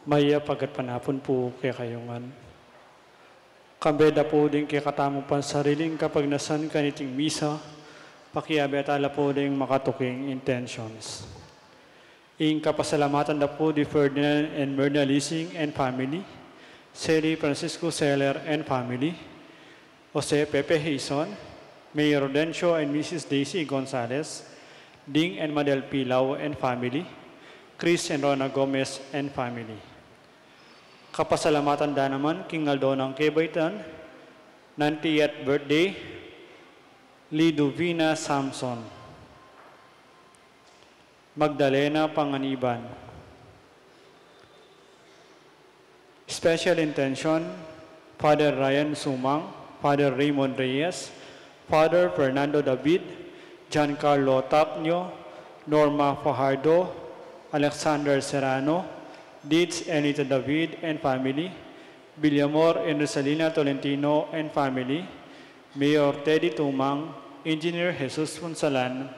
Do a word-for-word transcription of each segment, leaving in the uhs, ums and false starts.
Mayap a gatpanapun pu kekayu ngan. Kambe da pu ding kekatamung pansariling kapagnasan kaniting misa, pakiabe tala pu ding makatuking intentions. Ing kapasalamatan da pu di Ferdinand and Myrna Lising and family, Sally Francisco Seller and family, Jose Pepe Hizon, Mayor Rodencio and Missus Daisy Gonzalez, Ding and Madel Pilau and family, Chris and Rona Gomez and family. Kapasalamatan da naman king aldo nang kebaitan, ninetieth birthday, Liduvina Samson, Magdalena Panganiban. Special intention, Father Ryan Sumang, Father Raymond Reyes, Father Fernando David, Giancarlo Tapnio, Norma Fajardo, Alexander Serrano, Dids Elita David and family, Villamor and Rosalina Tolentino and family, Mayor Teddy Tumang, Engineer Jesus Punsalan,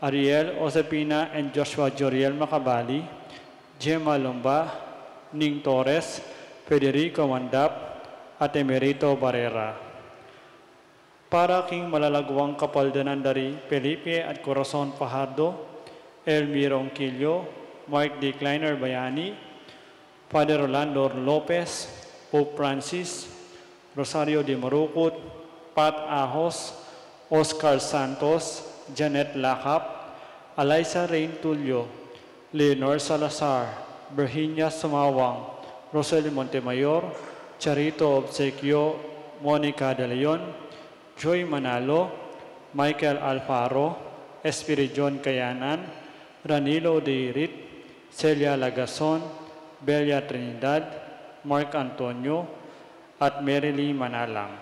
Ariel Josepina and Joshua Joriel Macabali, Gemma Lumba, Ning Torres, Federico Mandap, at Emerito Barrera. Para king malalaguang kapaldanan dari Felipe at Corazon Fajardo, Elmi Ronquillo, Mark D. Kleiner Bayani, Father Rolando Lopez, Pope Francis, Rosario de Marucut, Pat Ahos, Oscar Santos, Janet Lakap, Alisa Rain Tulio, Leonor Salazar, Virginia Sumawang, Rosel Montemayor, Charito Obsequio, Monica De Leon, Joy Manalo, Michael Alfaro, Espiridion Kayanan, Ranilo Deirit, Celia Lagason, Belia Trinidad, Mark Antonio, at Merily Manalang.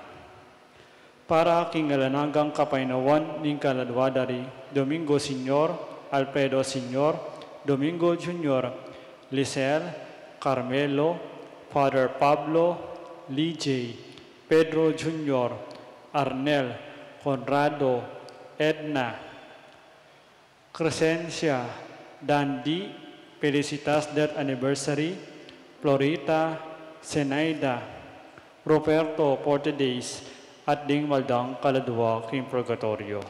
Para king alang anggang kapaynawan ning kaladua dari Domingo Senior, Alfredo Senior, Domingo Junior, Lisel, Carmelo, Father Pablo, Lee J, Pedro Junior, Arnel, Conrado, Edna, Crescencia, Dandi, Felicitas death anniversary, Florita, Zenaida, Roberto forty days, at ding maldang kaladua king purgatorio.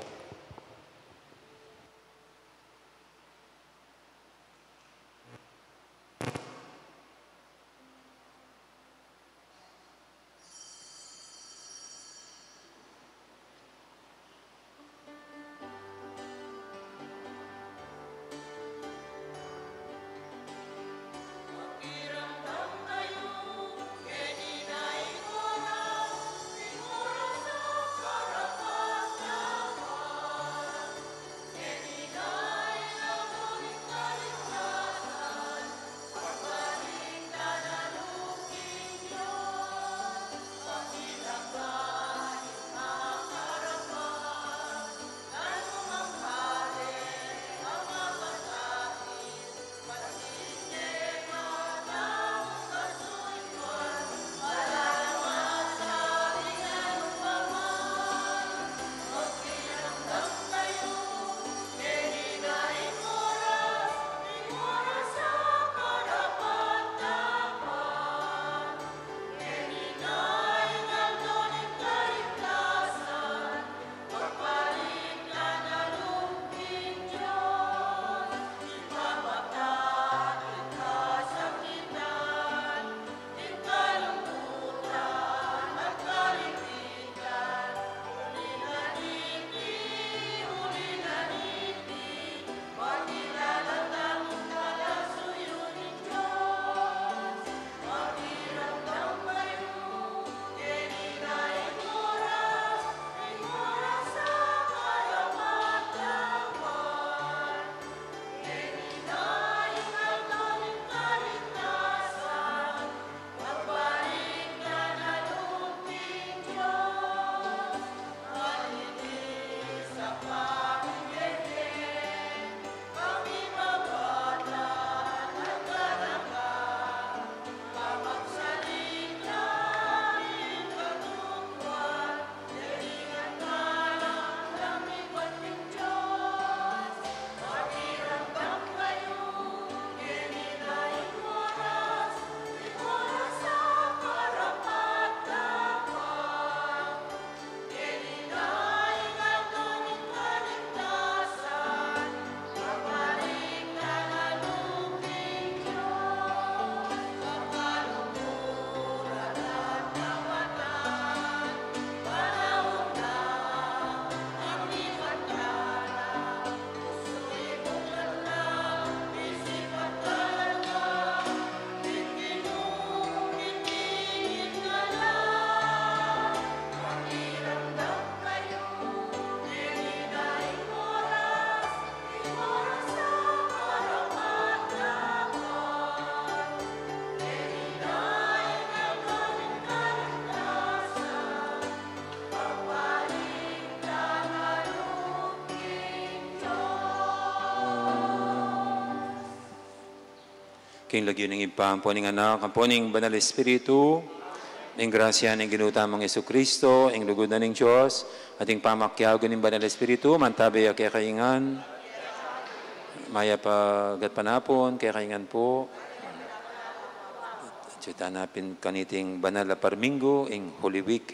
King lagyu ning Ibpa, ampo ning Anak, ampo ning Banal Espiritu. Ing grasya ning Ginu tamung Jesucristo, ing lugud na ning Dios, at ing pamakiabe ning Banal Espiritu, mantabe ya kekayu ngan. Mayap a gatpanapun kekayu ngan pu. At ita na pin kaniting banal a parminggu, ing Holy Week.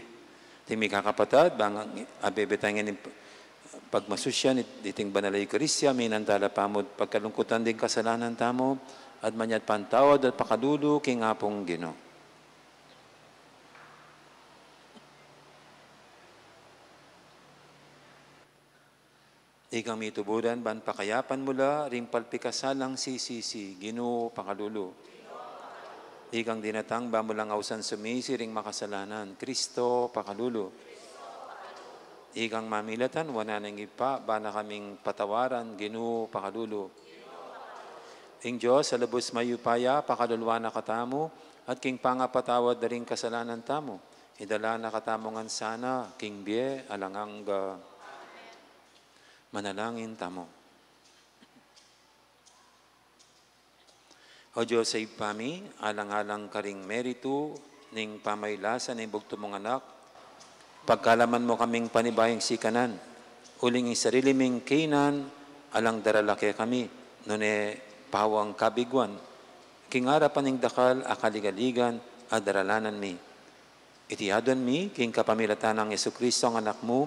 Ding mikakapatad, bang abebe taya ngening pagmasusyan diting banal a Eukaristia, minantala pa mu pagkalungkutan ding kasalanan tamu, at manyawad pang tawad at pakalulu king Apung Ginu. Ikang mituburan ban pakayapan mu la ring palpikasalang sisisi, Ginu, pakalulu. Ikang dinatang ban mu lang ausan sumisi ring makasalanan, Kristo, pakalulu. Ikang mamilatan wanan ning Ibpa, ban na kaming patawaran, Ginu, pakalulu. Ing Dios a lubus mayupaya, pakaluluan na katamu, at king pangapatawad da ring kasalanan tamu, idala na katamu ngan sana king bie alang angga. Manalangin tamu. O Dios a Ibpa mi, alang-alang karing meritu ning pamailasan ning bugtung mung Anak, pagkalaman mu kaming panibayung sikanan, uling ing sarili ming kainan, alang darala kekami, nune pawang kabiguan, king arapan ning dakal a kaligaligan a daralanan mi. Iti aduan mi king kapamilatan nang Jesucristo a Anak mu,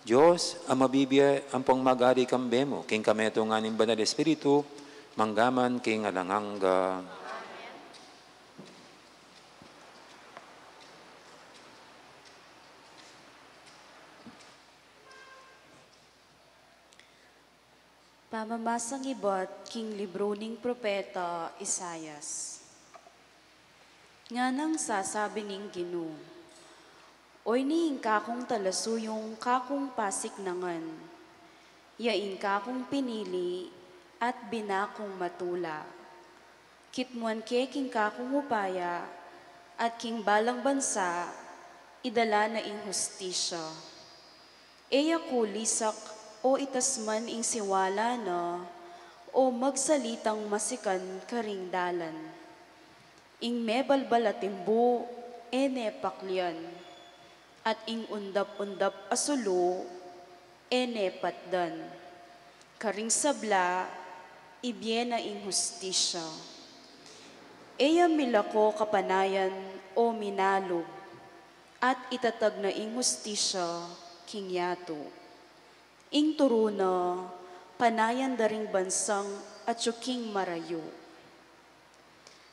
Dios a mabibie ampong mag-ari kambe mu, king kametungan ning Banal Espiritu, mangga man king alang angga. Pamamasang ibat king libru ning propeta Isaias. Nganang sasabi ning Ginu, Oyni ing kakung talasuyung kakung pasiknangan, ya ing kakung pinili at bina kung matula. Kitmuan ke king kakung upaya, at king balang bansa, idala na ing hustisya. E ya ku lisak o itasman ing siwala na, o magsalitang masikan karing dalan. Ing mebalbal a timbu, e ne paklian, at ing undap-undap a sulu, e ne patdan. Karing sabla, ibie na ing hustisya. E ya milako kapanayan o minalub, at itatag na ing hustisya king yatu. Ing turu na, panayan da ring bansang atyu king marayu.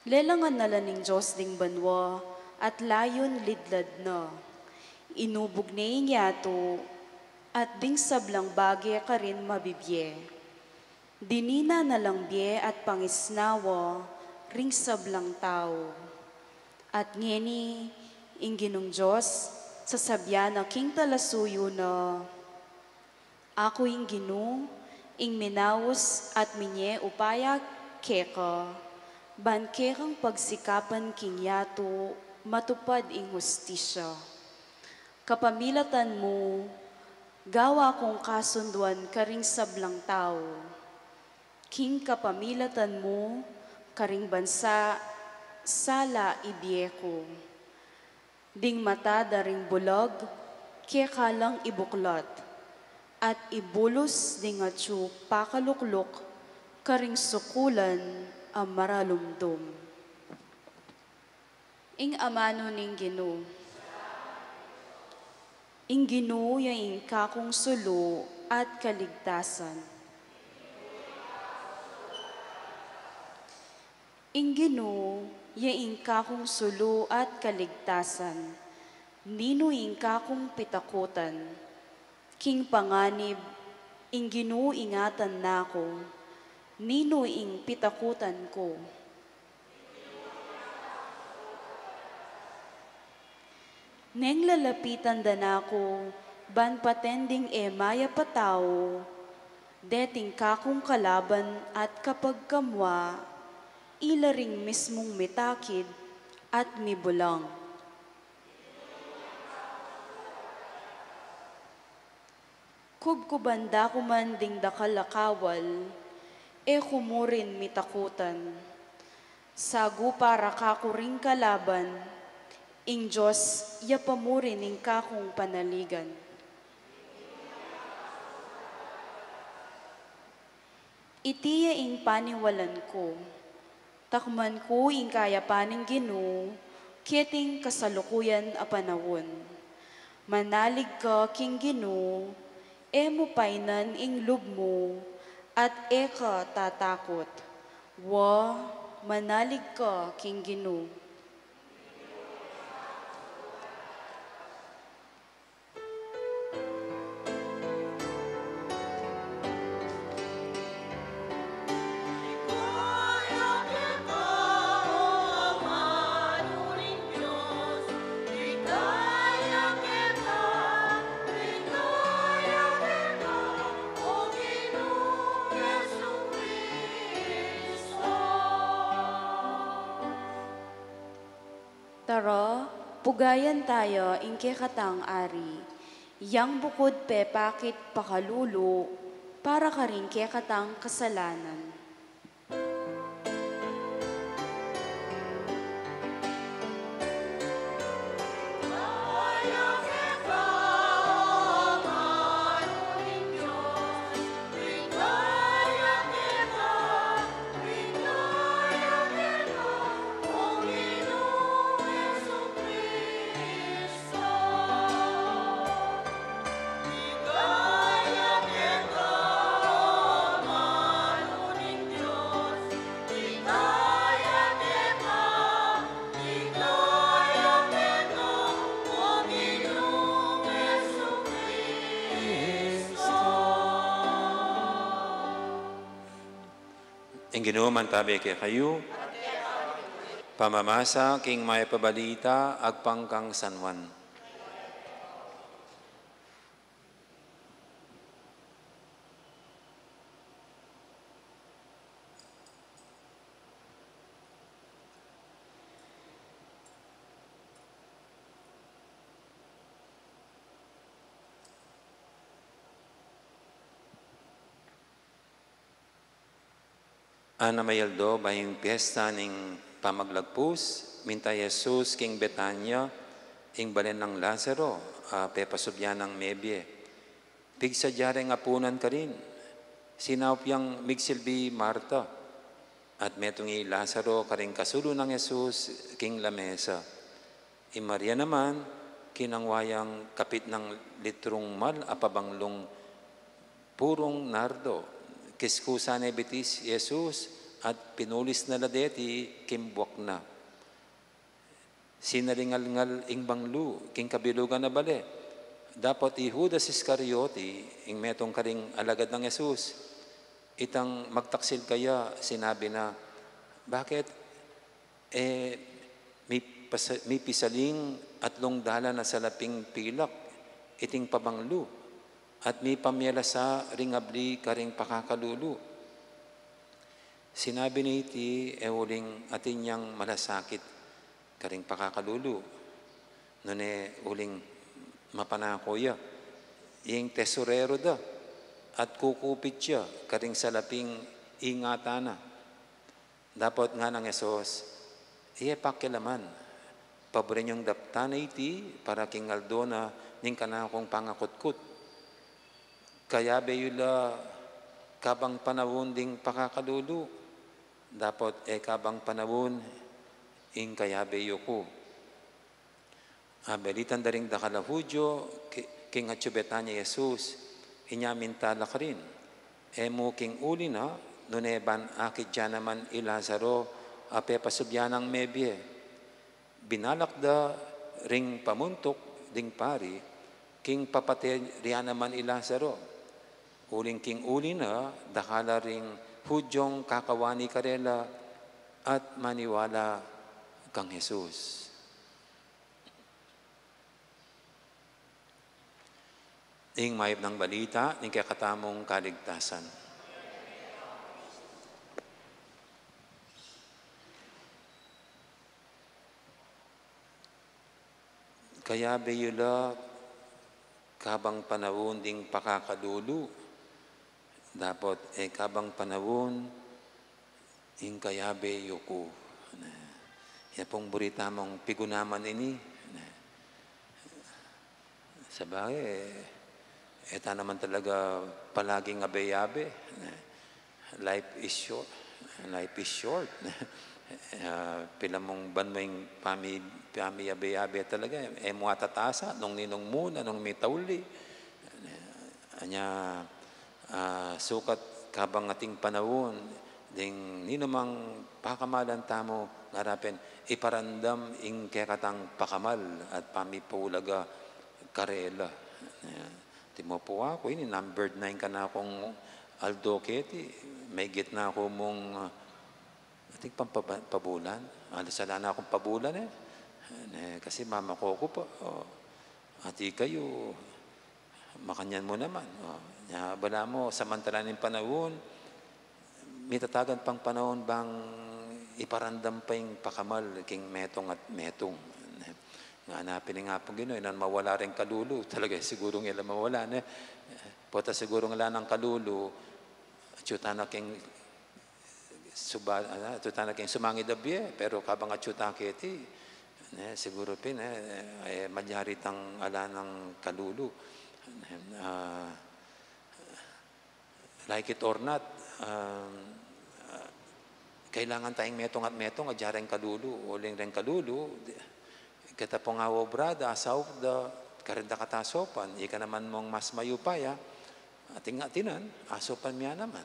Lelangan na la ning Dios ding banua, at layun lidlad na. Inubug ne ing yatu, at ding sablang bage karin mabibie. Dinina na lang bie at pangisnawa ring sablang tau. At ngeni, ing Ginung Dios, sasabian na king talasuyu na, Aku ing Ginu, ing minaus at minye upaya keka, ban kekang pagsikapan king yatu matupad ing hustisya. Kapamilatan mu, gawa kung kasunduan karing sablang tau. King kapamilatan mu, karing bansa, sala ibie ku. Ding mata da ring bulag, keka lang ibuklat, at ibulus ding atyu pakalukluk karing sukulan a maralumdum. Ing amanu ning Ginu. Ing Ginu ya ing kakung sulu at kaligtasan. Ing Ginu ya ing kakung sulu at kaligtasan, ninu ing kakung pitakutan? King panganib, ing Ginu ingatan na ku, ninu ing pitakutan ku? Neng lalapitan da na ku, ban paten ding e mayap a tau, deting kakung kalaban at kapagkamua, ila ring mismung mitakid at mibulang. Kubkuban da ku man ding dakal a kawal, e ku mu rin mitakutan. Sagu para kaku ring kalaban, ing Dios ya pa mu rin ing kakung panaligan. Iti ya ing paniwalan ku, takman ku ing kayapan ning Ginu, keting kasalukuyan a panaun. Manalig ka king Ginu, e mu painan ing lub mu, at e ka tatakut. Wa, manalig ka king Ginu. Tara, pugayan taya ing kekatang Ari, yang bukud pepakit pakalulu para karing kekatang kasalanan. Ing Ginu mantabe kekayu. Pamamasa king Mayap a Balita agpang kang San Juan. Ana mayaldo, bayu ing piesta ning Pamaglagpus, minta i Jesus king Betania, ing balen nang Lazaro, a pepasubyan nang mebie. Pigsadya reng apunan karin, sinaup yang migsilbi Marta, at metung i Lazaro karing kasulu nang Jesus king lamesa. I Maria naman, kinangwa yang kapitnang litrung mal a pabanglung purung nardo, kiskusan ne bitis i Jesus, at pinulis na la deti king buak na. Sinalingalngal ing banglu king kabilugan a bale. Dapot i Judas Iscariote, ing metung karing alagad nang Jesus, itang magtaksil kaya, sinabi na, "Bakit, e, mipas-, mipisaling atlung dalan a salaping pilak iting pabanglu, at mipamyalasa ring abli karing pakakalulu?" Sinabi na iti, e uling atin yang malasakit karing pakakalulu, nune uling mapanako ya, ing tesorero da, at kukupit ya karing salaping ingatan na. Dapot ngana nang Jesus, "E ye pakialaman, paburen yung daptan na iti para king aldo na ning kanakung pangakutkut. Kayabe yu la kabang panaun ding pakakalulu, dapot e kabang panaun ing kayabe yu ku." Abalitan da ring dakal a Judio, ki-, king atyu Betania i Jesus, inya minta la karin, "E mu king uli na, nune ban akit ya naman i Lazaro a pepasubyan nang mebie?" Binalak da ring pamuntuk ding pari, king papate rya naman i Lazaro. Uling king uli na, dakal la ring Judiong kakawani karela at maniwala kang Jesus. Ing mayap nang balita ning kekatamung kaligtasan. Kayabe yu la kabang panaun ding pakakalulu, dapot e kabang panaun ing kayabe yu ku. Yan pung buri tamung pigunaman ini. Sabagay, e ta naman talaga palaging abe-abe. Life is short. Life is short. Ah, pila mung banwa ing pami-, pamiabe-abe talaga. E mu atatasa, nung ninung mu na, nung mitauli. Anya, ah, sukat kabang ating panaun, ding ninumang pakamalan tamu, ngara pin, iparamdam ing kekatang pakamal at pamipaulaga karela. Ayan. Timupu aku, ini number nine kanakung aldo keti, maygit na ku mung, ah, ating pampaba-, pabulan. Alas ala na kung pabulan e. Ne, kasi mamakuku pa. O, ati kayu, makanyan mu naman. O, nya, balamu, samantala ning panaun, mitatagan pang panaun bang iparamdam pa ing pakamal king metung at metung. Ngana pin ning Apung Ginu, e na mawala reng kalulu. Talaga, sigurung e la mawala, ne? Pota sigurung ala nang kalulu, atyu tana king suba-, ana, atyu tana king sumangid a bie, pero kabang atyu ta keti, ne, siguru pin, e, e, malyari tang ala nang kalulu. Ne, ah, like it or not, um, ah, kailangan tayang metung at metung, adya reng kalulu, uling reng kalulu, di-, keta pung aobra da, asaup da, kareng dakatang asopan, ika naman mung mas mayupaya, ating atinan, asopan mi ya naman.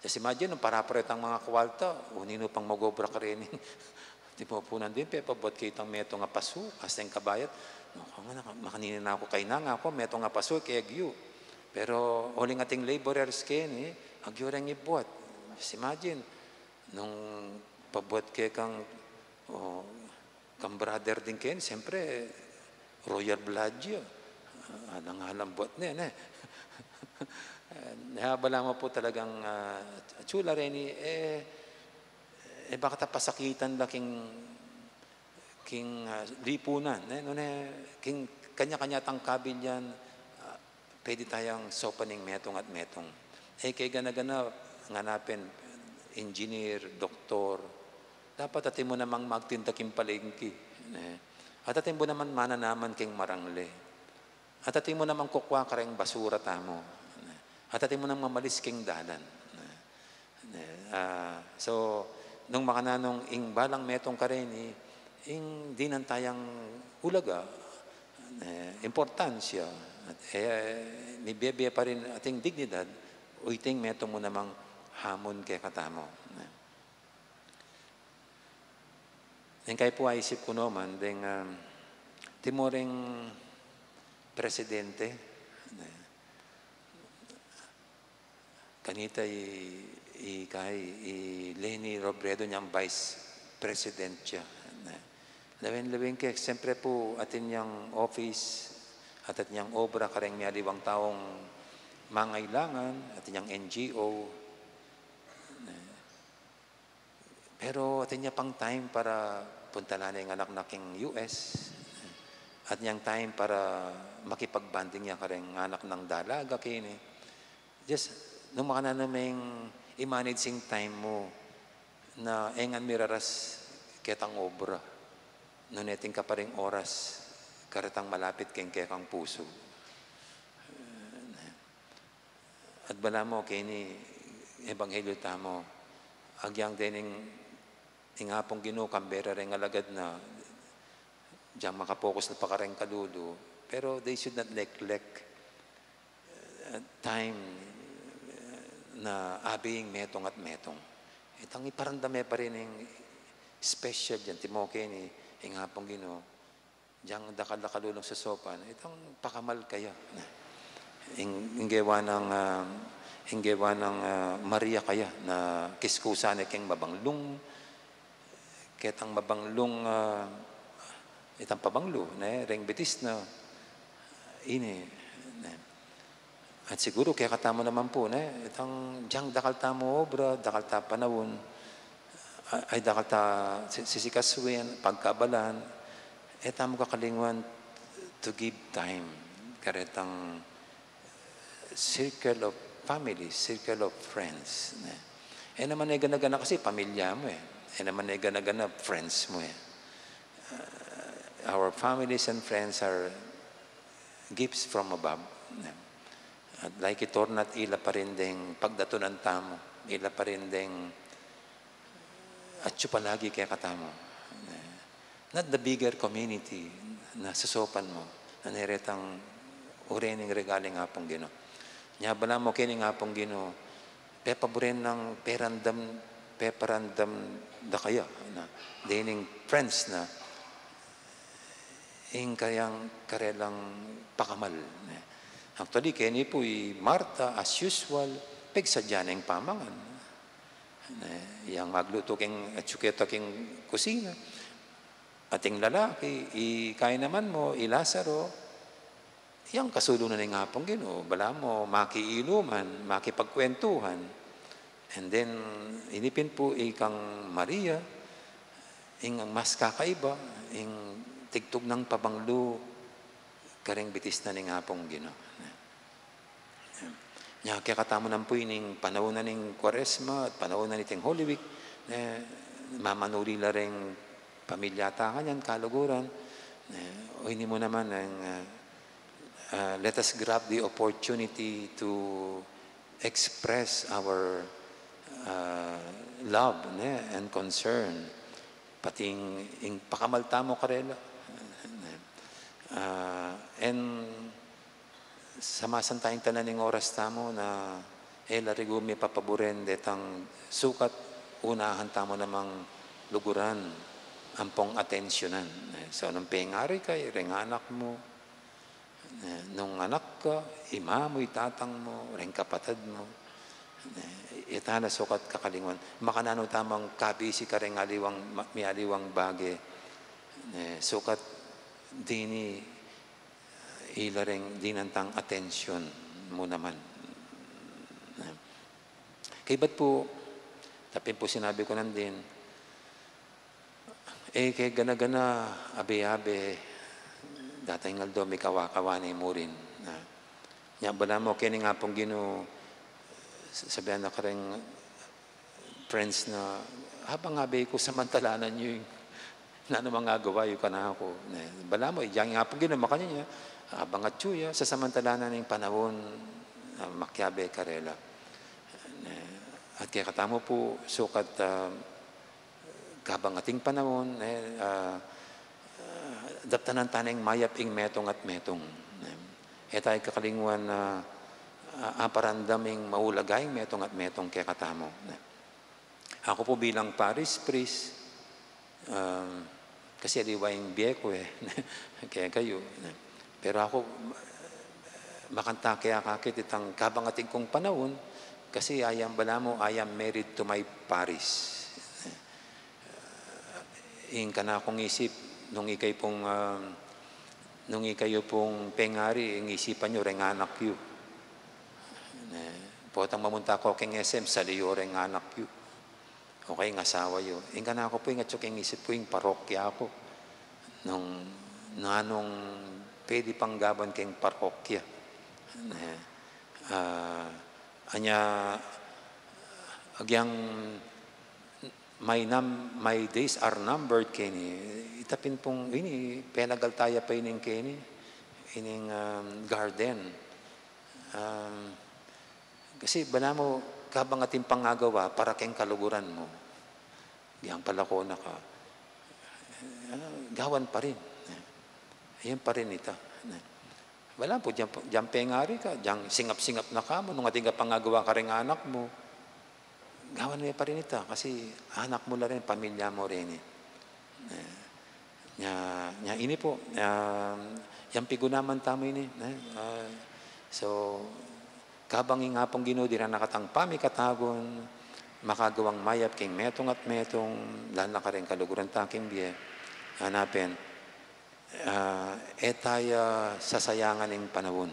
Just imagine, nung para-para itang mga kwarta, o ninu pang mag-obra kareni. Timupu na ding pepabuat ke itang metung a pasu, asta ing kabayat. Naku, ngana, makanini na ku, kaina nga ku, metung a pasu, kaya agyu. Pero uling ating laborers keni, agyu reng ibuat. Just imagine, nung pabuat ke kang, o, kang brother ding keni, siyempre, royal blood ya. Ah, alang-alang buat ne, ne? Nya, balamu pu talagang, ah, atiu la reni, e, e, baka ta pasakitan la king king, ah, lipunan, ne? Nune, king kanya-kanya tang kabilyan, ah, pwede tayang sopan ing metung at metung. E, keng gana-gana, ngana pin, engineer, doktor, dapat atin mu namang magtinda king palengke, ne? At atin mu naman mananaman king marangle. At atin mu namang kukua kareng basura tamu. At atin mu namang mamalis king dalan. Ah, so, nung makananu ing balang metung kareni, ing dinan tayang ulaga, e, importansya, at, e, mibie-bie pa rin ating dignidad, o iting metung mu namang hamun kekatamu. Ing kai pu aisip ku naman, deng, um, timuring presidente, ne? Kanita i, i kai, i Leni Robredo nyang vice president ya, ne? Lawen-lawen ke, siyempre pu, atin yang office, at atin yang obra kareng mialiwang taung mangailangan, atin yang N G O, ne? Pero atin ya pang time para puntalan ne ing anak na king U S. Atin yang time para makipag-bonding ya kareng anak nang dalaga keni. Just, nung makananu meng i-manage ing time mu na e ngan miraras ketang obra. Nune atin ka pa ring oras karetang malapit keng kekang pusu. At balamu keni ebanghelyo tamu, agyang dening ing Apung Ginu, kambe ra reng alagad na, dyang makapokus na pa kareng kalulu, pero they should not neglect, uh, time, uh, na abe ing metung at metung. Itang iparamdam e pa rin ing special dinan, timuring keni ing Apung Ginu. Dyang dakal a kalulung sosopan, itang pakamal kaya. Ing, ing gewa nang, ah, ing gewa nang, ah, Maria kaya na kiskusan ne keng mabanglung, ketang mabanglung, ah, itang pabanglu, ne, reng bitis na, ini, ne. At siguru kekatamu naman pu, ne, itang dyang dakal tamu obra, dakal ta panaun, a-, ay dakal ta si-, sisikasuin, pagkabalan, e tamu kakalingwan to give time karetang circle of family, circle of friends, ne. E naman e gana-gana kasi pamilya mu e. Yan naman e gana-gana, friends mu e. Uh, our families and friends are gifts from above. At like it or not, ila pa rin deng pagdatunan tamu, ila pa rin deng atyu palagi kekatamu. Not the bigger community na susupan mu, na neretang urening regaling Apung Ginu. Nya balamu kening Apung Ginu, pepaburen nang peparamdam, peparamdam da kaya, na, dening friends na, ing kayang karelang pakamal. Actually, keni pu i Marta, as usual, pigsadya neng pamangan. Yang maglutu keng, atyu keta keng kusina. Ating lalaki, i kainaman mu, i Lazaro, yang kasulu na ning Apung Ginu, balamu, makiinuman, makipagkwentuhan. And then, ini pin pu i kang Maria, ing mas kakaiba, ing tigtug nang pabanglu, kareng bitis na ning Apung Ginu. Nya, kekatamu naman pu ining panaun na ning Kuaresma at panaun na niting Holy Week, e, mamanuli la reng pamilya ta kanyan, kaluguran. E, o ini mu naman ang, ah, ah, let us grab the opportunity to express our, ah, love, ne, and concern. Pati ing, ing pakamal tamu karela. Ah, and samasan tayang tanan ing oras tamu na e la rigu mi papaburen detang sukat unahan tamu namang luguran ampong atensyunan. So, nung pengari ka, reng anak mu, nung anak ka, ima mu, i tatang mu, reng kapatad mu, e ta la sukat kakalingwan. Makananu tamang kabisi kareng aliwang, ma-, mialiwang bage, sukat dini ila reng dinan tang atensyun mu naman. Kaybat pu, tapin pu sinabi ku nandin, e ke gana-gana, abe-abe, datang ing aldo mikawa-kawa ne mu rin. Nya balamu, keni ing Apung Ginu, sabian na kareng friends na, habang abe ku, samantalanan yu ing nanu mang agawa yu kanaku. Ne, balamu, idyang Apung Ginu makanyan ya, habang atyu ya, sasamantalanan ing panaun, ah, makiabe karela. Ne, at kekatamu pu, sukat, ah, kabang ating panaun, e, ah, ah, daptanan ta neng mayap ing metung at metung. E, e tayu kakalingwan, ah, ah, aparandam ing maulaga ing metung at metung kekatamu. Aku pu bilang parish priest, um, kasi aliwa ing bie ku e, kekayu. Pero aku, makanta ke akakit itang kabang ating kung panaun, kasi I am, balamu, I am married to my parish. Ing kanakung isip, nung ikayu pung, um, nung ikayu pung pengari, ing isipan yu reng anak yu. Ne, potang mamunta ko keng S M, sali yu reng anak yu. O kaya ing asawa yu. Ing kanaku pu, ing atyu keng isip ku, ing parokya ku. Nung, nung nanung pwede pang gawan keng parokya. Ne, ah, anya, agyang my num-, my days are numbered keni. Ita pin pung ini, pelagal taya pa ining keni, ining, um, garden. Um, kasi balamu, kabang atin pang agawa para keng kaluguran mu, yang palako na ka, ah, gawan pa rin. Ayan pa rin ita. Balamu, dyang, dyang pengari ka, dyang singap-singap na ka mu, nung atin ka pang agawa kareng anak mu, gawan me pa rin ita, kasi anak mu la rin, pamilya mu rin e. E, nya, nya ini pu, ah, yang pigunaman tamu ini, e, ah, so, kabang ing Apung Ginu dinan na katang pamikatagun, makagawang mayap king metung at metung, lalu na kareng kaluguran ta king bie. Anya pin, ah, e taya sasayangan ing panaun.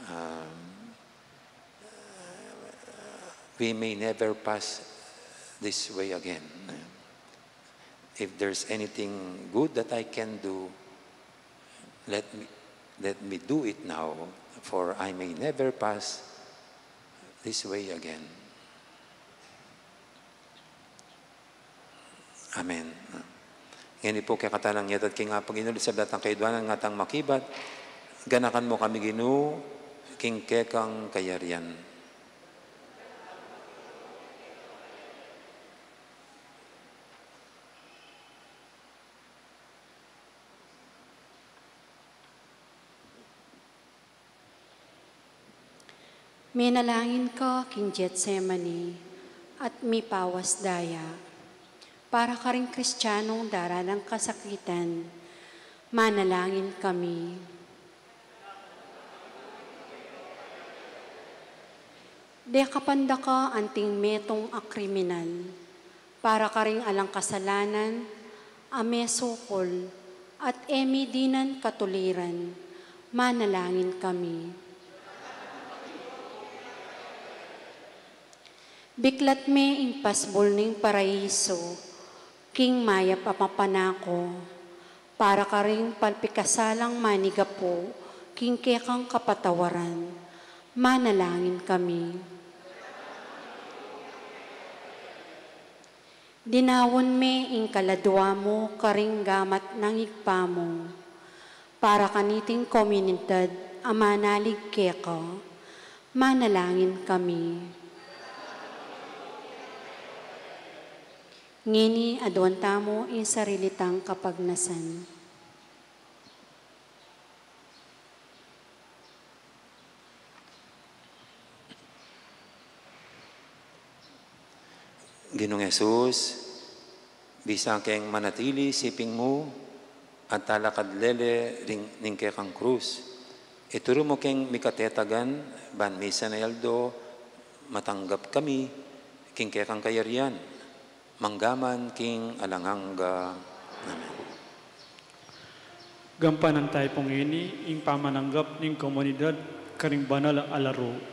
Ah, we may never pass this way again. If there's anything good that I can do, let me, let me do it now, for I may never pass this way again. Amen. Ngeni pu kekatamu ngan, king apang inuli sa blatang kayadwanan, ngatang makibat, ganakan mu kami Ginu, king kekang kayarian. Minalangin ka king Getsemani at mipawas daya. Para karing Kristianong daralang kasakitan, manalangin kami. Dekapan da ka anting metung a kriminal, para karing alang kasalanan a mesukul at e mi dinan katuliran, manalangin kami. Biklat me ing pasbul ning paraiso, king mayap a mapanako, para karing palpikasalang manigapu king kekang kapatawaran, manalangin kami. Dinaun me ing kaladua mu karing gamat nang Ibpa mu, para kaniting komunidad a manalig keka, manalangin kami. Ngeni aduan tamu ing sarili tang kapagnasan. Ginung Jesus, bisa keng manatili siping mu, at talakad lele ring ning kekang krus. Ituru mu keng mikatetagan, ban misan a aldo matanggap kami king kekang kayarian, manggaman king alang angga. Amen. Gampanan tayu pu ngeni ing pamananggap ning komunidad karing banal a laru.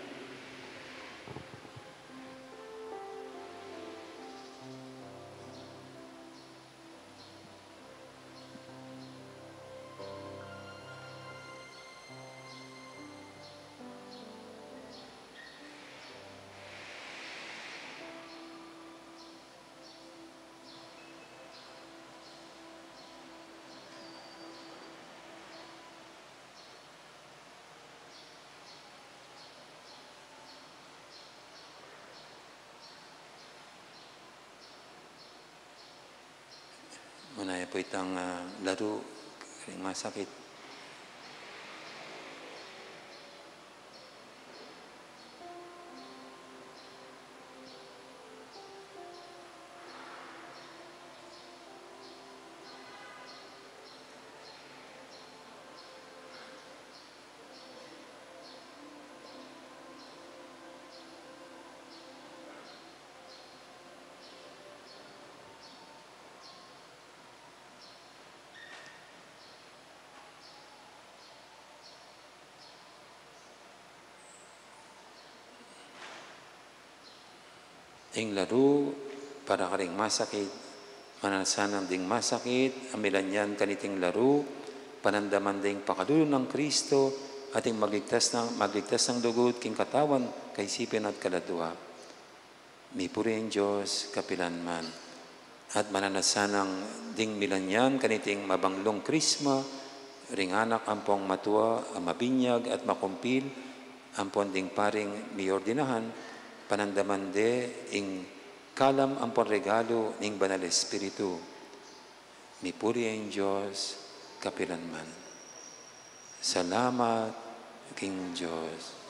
Manaya pu itang, ah, laru karing masakit. Ing laru para karing masakit, mananasana ding masakit a milanyan kaniting laru, panandaman ding pakalulu nang Kristo, at ing magligtas nang, magligtas nang lugud king katawan, kaisipan at kaladua. Mipuri ing Dios kapilanman. At mananasanang ding milanyan kaniting mabanglung Krisma, ring anak ampong matua a mabinyag at makumpil, ampon ding paring miordinahan, panandaman de ing kalam ampon regalu ning Banal Espiritu. Mipuri ing Dios kapilanman. Salamat king Dios.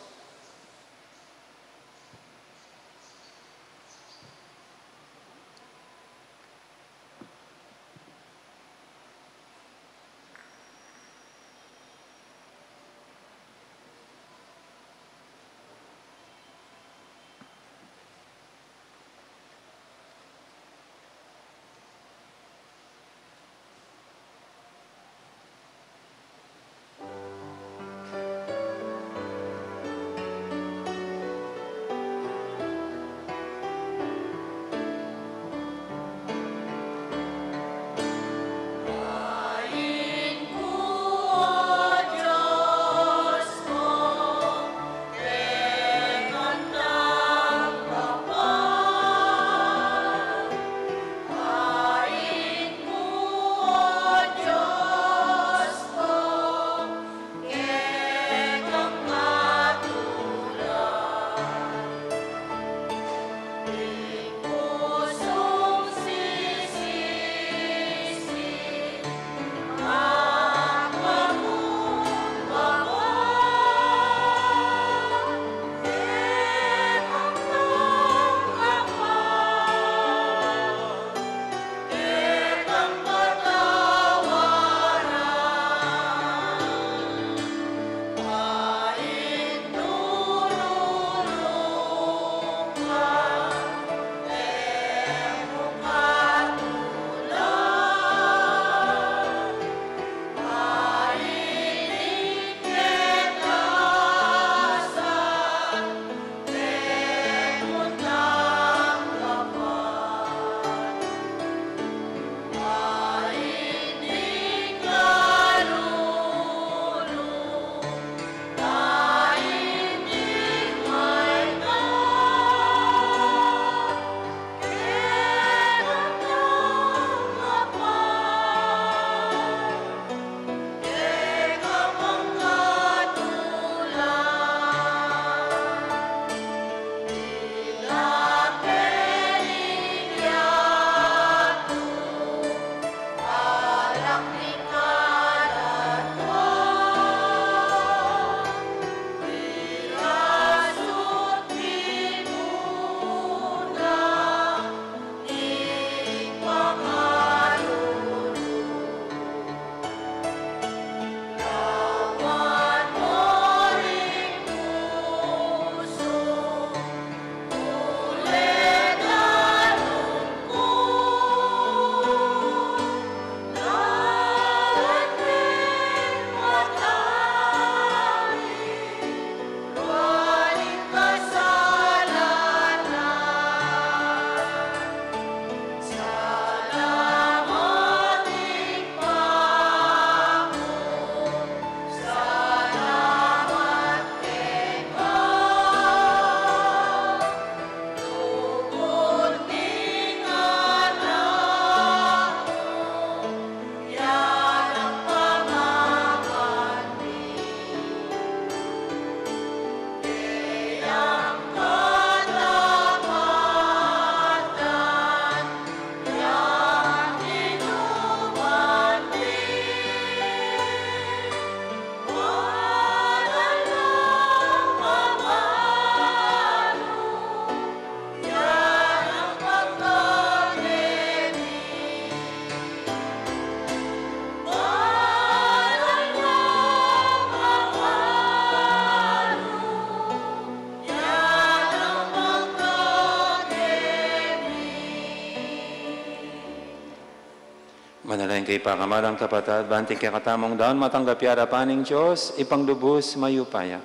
Manalangin kayu, pakamalan kung kapatad, ban ing kekatamung daun matanggap ya arapan ning Dios, Ibpang lubus mayupaya.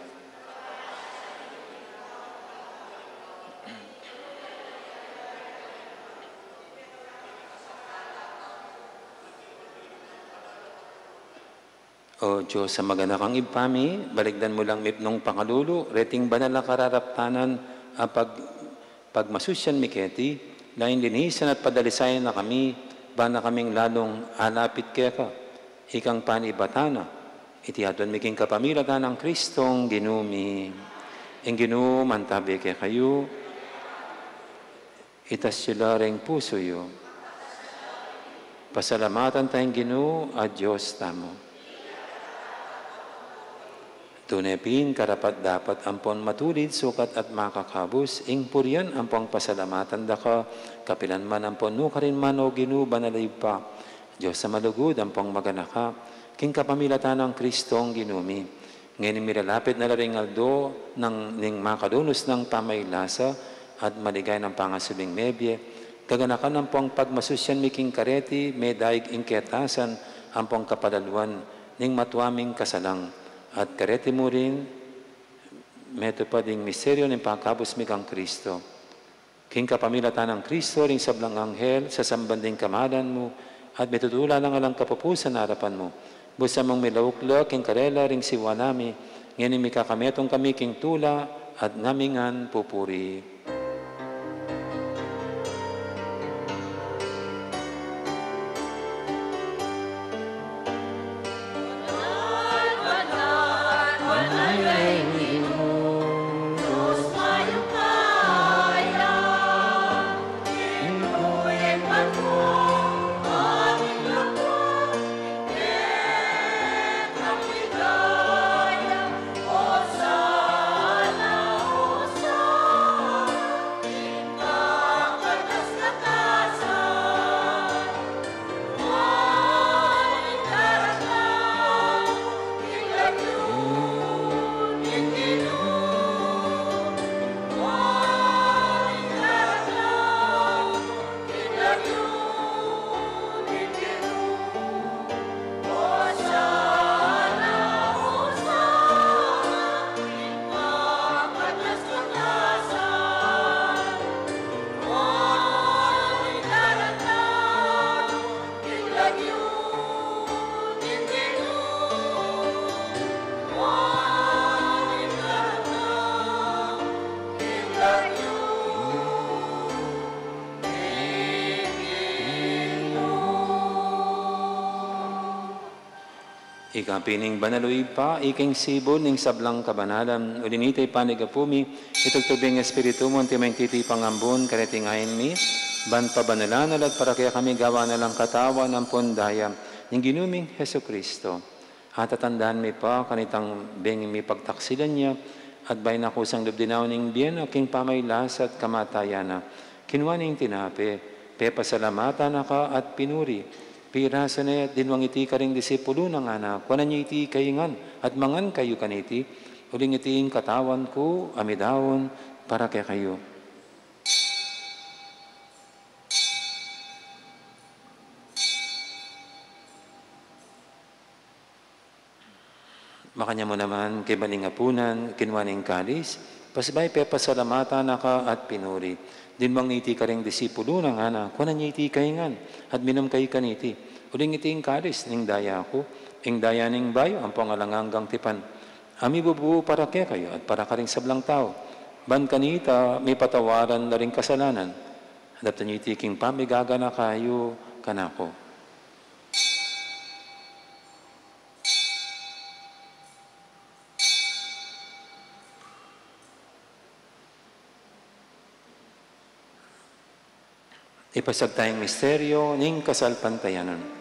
O Dios a maganakang Ibpa mi, balikdan mu lang mipnung pakalulu reting banal a kararaptanan a pag-, pagmasusyan mi keti, lain linisan at padalisayan na kami, ban na kaming lalung alapit keka. Ikang panibatan na, iti aduan mi king kapamilatan nang Kristong Ginu mi. Ing Ginu mantabi kekayu. Itas yu la ring pusu yu. Pasalamatan taya ing Ginu a Dios tamu. Tune pin karapat-dapat ampon matulid, sukat at makakabus ing purian ampon pasalamatan da ka, kapilan man ampon nukarin man, o Ginu, banal a Ibpa, Dios a malugud ampon maganaka, king kapamilatan nang Kristong Ginu mi. Ngeni milalapit na la ring aldo nang ning makadunus nang pamaylasa at maligaya nang pangasubling mebie, gaganakan ampong pagmasusyan mi king kareti, medaig ing ketasan ampong kapalaluan ning matua ming kasalang, at kareti mu rin metupad ing misteryo ning pakabus mi kang Kristo. King kapamilatan nang Kristo, ring sablang anghel, sasamban ding kamalan mu, at mitutula lang alang kapupusan arapan mu. Busa mung milauk la king karela ring siwala mi, ngeni mikakametung kami king tula at ngamingan pupuri. Ika pin ing banal, o Ibpa, ika ing sibul ning sablang kabanalan. Uli nita, ipanyawad mi, itubud ing Espiritu mu, anti mangtiti pangambun, kareti ngan mi, ban pabanalan na la at para kekami gawan na lang katawan ampon daya ning Ginu ming Jesucristo. At tatandanan mi pa kanitang bengi mi pagtaksilan ya, at bayu na kusang lub dinaun ing bie na king pamaylasa at kamatayan na, kinua ne ing tinape, pepasalamatan na ka at pinuri, pirasu ne at dinwang iti karing disipulu na, ngana, kuanan ye iti kayu ngan at mangan kayu kaniti, uling iti ing katawan ku a midaun para kekayu. Makanyan mu naman, kaybat ning apunan, kinua ne ing kalis, pasibayu pepasalamatan na ka at pinuri. Dinwang ne iti karing disipulu na, ngana, kuanan ye iti kayu ngan at minum kayu kaniti, uling iti ing kalis ning daya ku, ing daya ning bayu ampong alang anggang tipan, a mibubu para kekayu at para karing sablang tau, ban kanita mipatawaran la ring kasalanan. Daptan ye iti king pamigaganaka yu kanaku. Ipasiag taya ing misteryo ning kasalpantayanan.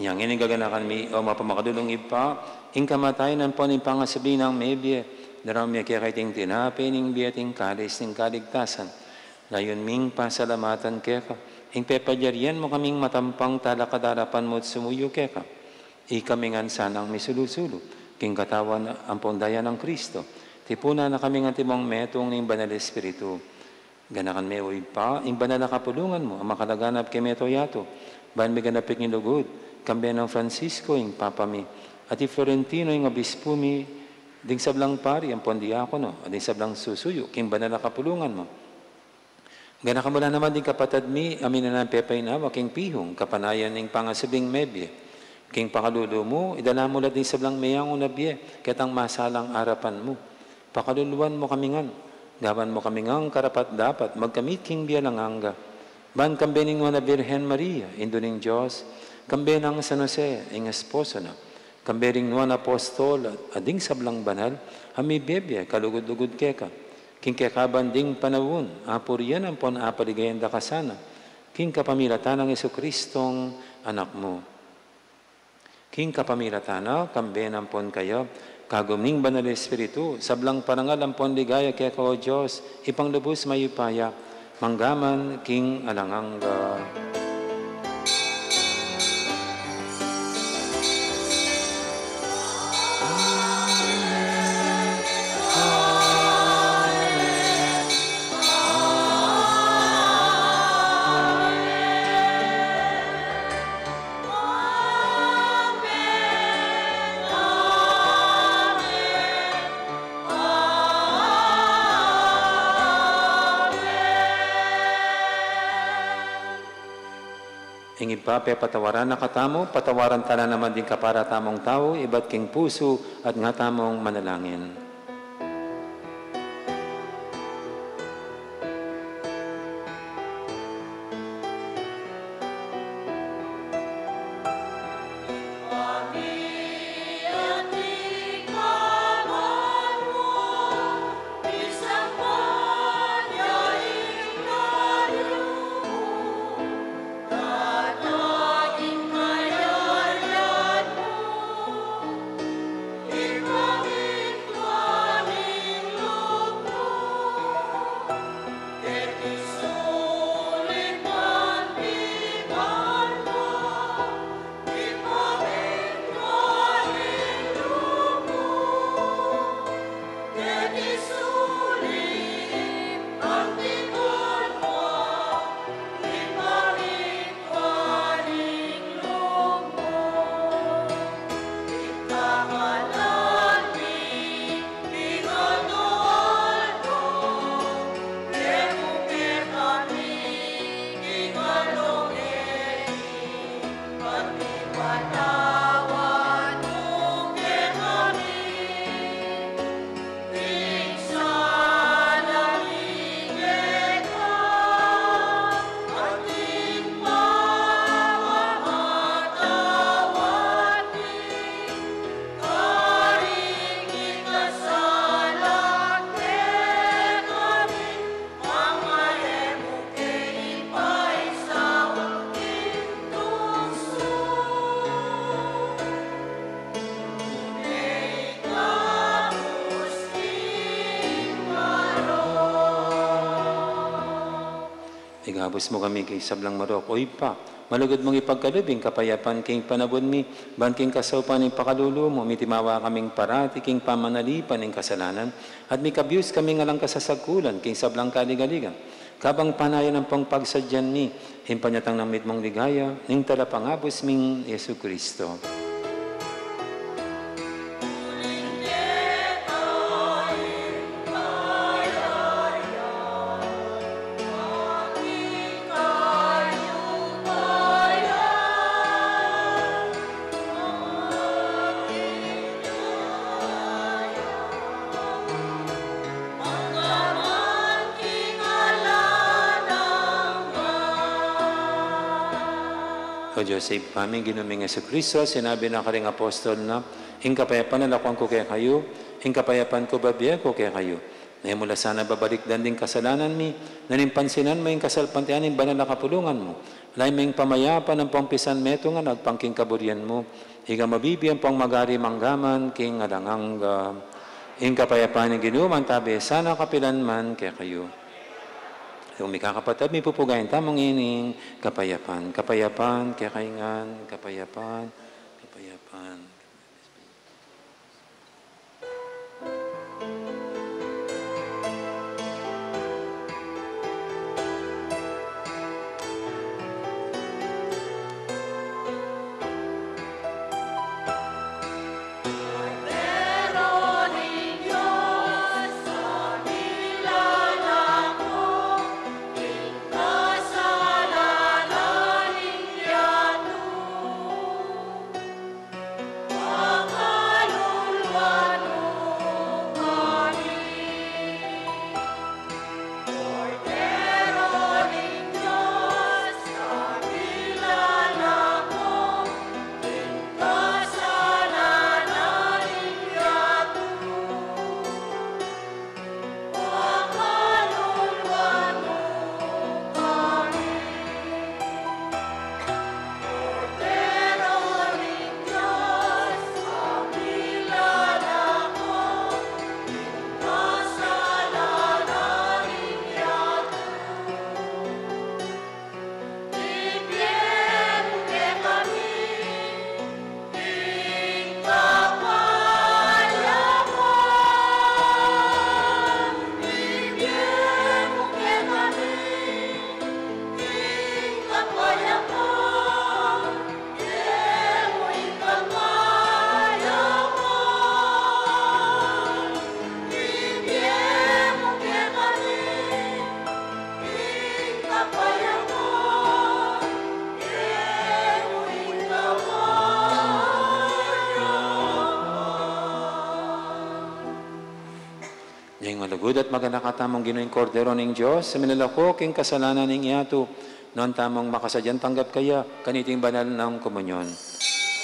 Inya ngeni gaganakan mi, o mapamakalulung Ibpa, ing kamatayan ampon ing pangasubli nang mebie, daraun mi keka iting tinape ning bie at ing kalis ning kaligtasan. Layun ming pasalamatan keka, ing pepalyarian mu kaming matampang talakad king arapan mu at sumuyu keka. Ikami ngan sanang misulu-sulu king katawan ampon daya nang Kristo. Tipunan na kaming antimong metung ning Banal Espiritu. Ganakan me, o Ibpa, ing banal a kapulungan mu a makalaganap kami yatu-yatu, ban miganap ing lugud, kambe nang Francisco ing Papa mi, at i Florentino ing Obispu mi, ding sablang pari ampon diakono, at ding sablang susuyu king banal a kapulungan mu. Ganakan mu la naman ding kapatad mi a minananu king pepaynawa king pihung kapanayan ning pangasubling mebie. King pakalulu mu, idala mu la ding sablang meyangu na bie ketang masalang arapan mu. Pakaluluan mu kami ngan, gawan mu kami ngan karapat-dapat magkamit king bie alang angga. Ban kambe ning Nuan a Birhen Maria, Indu ning Dios, kambe nang San Jose, ing esposo na, kambe ring nuan a apostol, at ding sablang banal a mibebie kalugud-lugud keka, king kekaban ding panaun, apurian ampon apaligayan da ka sana, king kapamilatan nang Jesucristong Anak mu. King kapamilatan na, kambe na ampon kaya, kagum ning Banal Espiritu, sablang parangal ampon ligaya keka, o Dios, Ibpang lubus mayupaya, mangga man king alang angga. Ing Ibpa pepatawaran na katamu, patawaran ta na naman ding kapara tamung tau ibat king pusu at nga tamung manalangin. Igabus mu kami king sablang marok, o Ibpa, malugud mung ipagkalub ing kapayapan king panaun mi, ban king kasaupan ning pakalulu mu, mitimawa kaming parati king pamanalipan ning kasalanan, at mikabyus kaming alang kasasagkulan king sablang kaligaligan. Kabang panayan ampong pagsadyan mi ing panyatang nang mitmung ligaya ning Talapangabus ming Jesucristo. O Dios, Ibpa mi, Ginu ming Jesucristo, sinabi na karing apostol na, ing kapayapan na lakuan ku kekayu, ing kapayapan ku bibie ku kekayu. E mu la sana babalikdan ding kasalanan mi, nune pansinan mu ing kasalpantayanan ning banal a kapulungan mu. Lalam ning pamayapa ampong pisanmetungan agpang king kaburian mu, ika mabibie ampong magari mangga man king alang angga. Ing kapayapan ning Ginu mantabe sana kapilan man kekayu. Nung mikakapatad, mipupugayan tamu ngening kapayapan. Kapayapan kekayu ngan, kapayapan, kapayapan. Ning malugud at maganaka tamung Ginu, ing Kordero ning Dios, a milalako king kasalanan ning yatu, nuan tamung makasadyang tanggap kaya kaniting banal nang komunyon.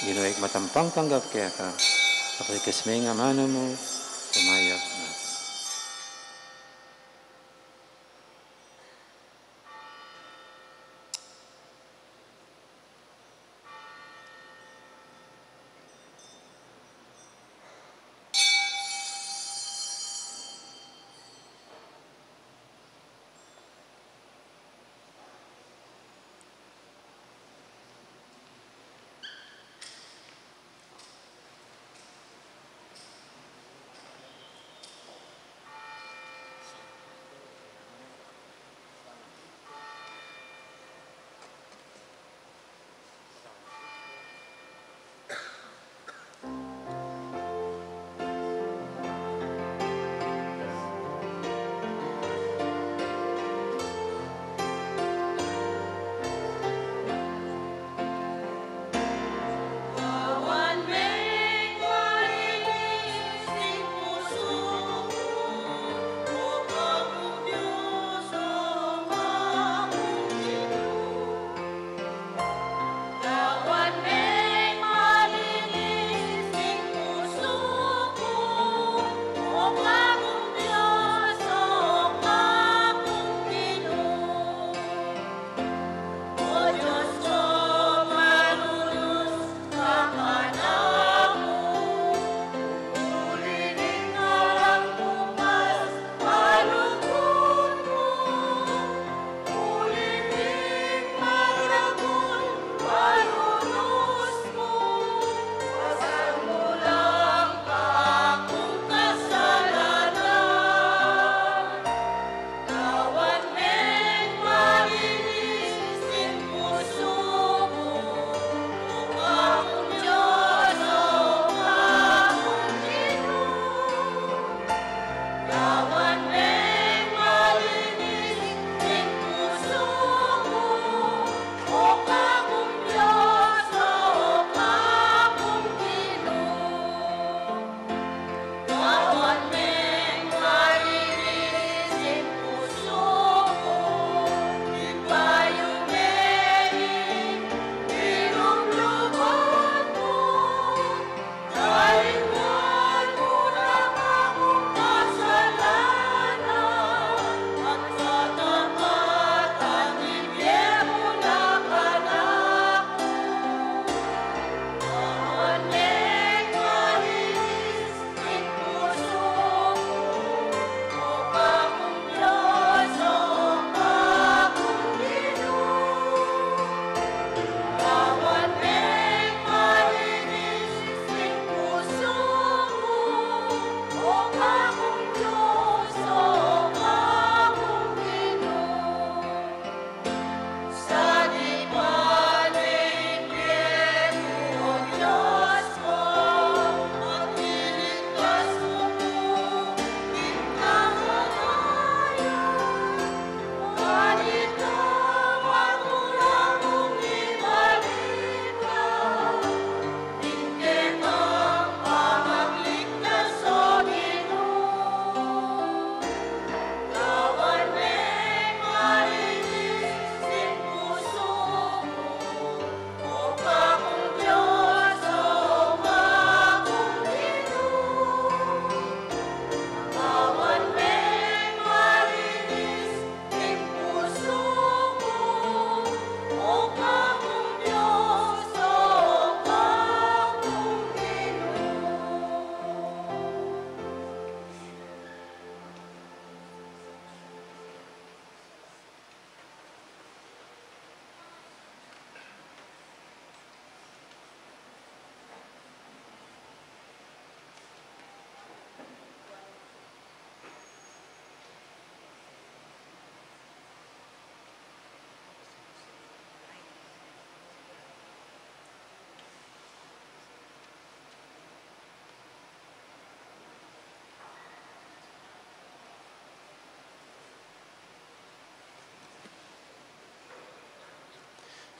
Ginu, ikmat ampang tanggap keka, apikas me ing amanu mu, kumayap na.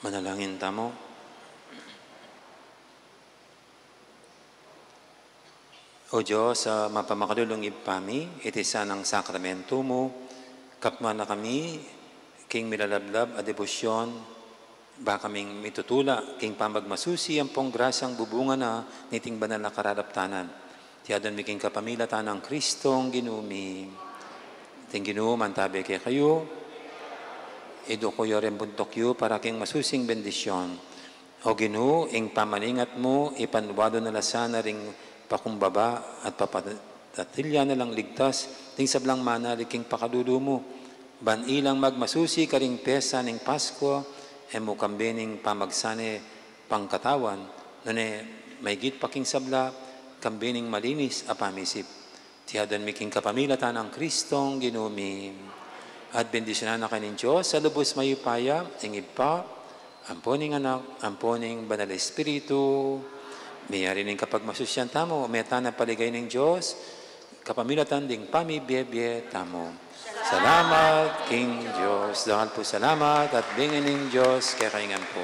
Manalangin tamu. O Dios, a mapamakalulung Ibpa mi, iti sanang sakramentu mu, kapnuan na kami king milalablab a debosyon, ba kaming mitutula king pamagmasusi ampong grasyang bubungan na niting banal a kararaptanan. Iti adwan mi king kapamilatan nang Kristong Ginu mi. Ing Ginu mantabe kekayu. Iduku yu ring buntuk yu para king masusing bendisyon. O Ginu, ing pamaningat mu, ipanwalu na la sana ring pakumbaba at papatatilya na lang ligtas ding sablang manalig king pakalulu mu. Ban ilang magmasusi karing pesta ning Pasko, e mu kambe ning pamagsane pangkatawan, nune maigit pa king sabla, kambe ning malinis a pamisip. Iti adwan mi king kapamilatan nang Kristong Ginu mi. At bendisyunan na kayu ning Dios a lubus mayupaya, ing Ibpa, ampo ning Anak, ampo ning Banal Espiritu. Miyari ning kapagmasusian tamu, meta na paligaya ning Dios, kapamilatan ding pamibie-bie tamu. Salamat king Dios. Dakal pung salamat at benge ning Dios kekayu ngan pu.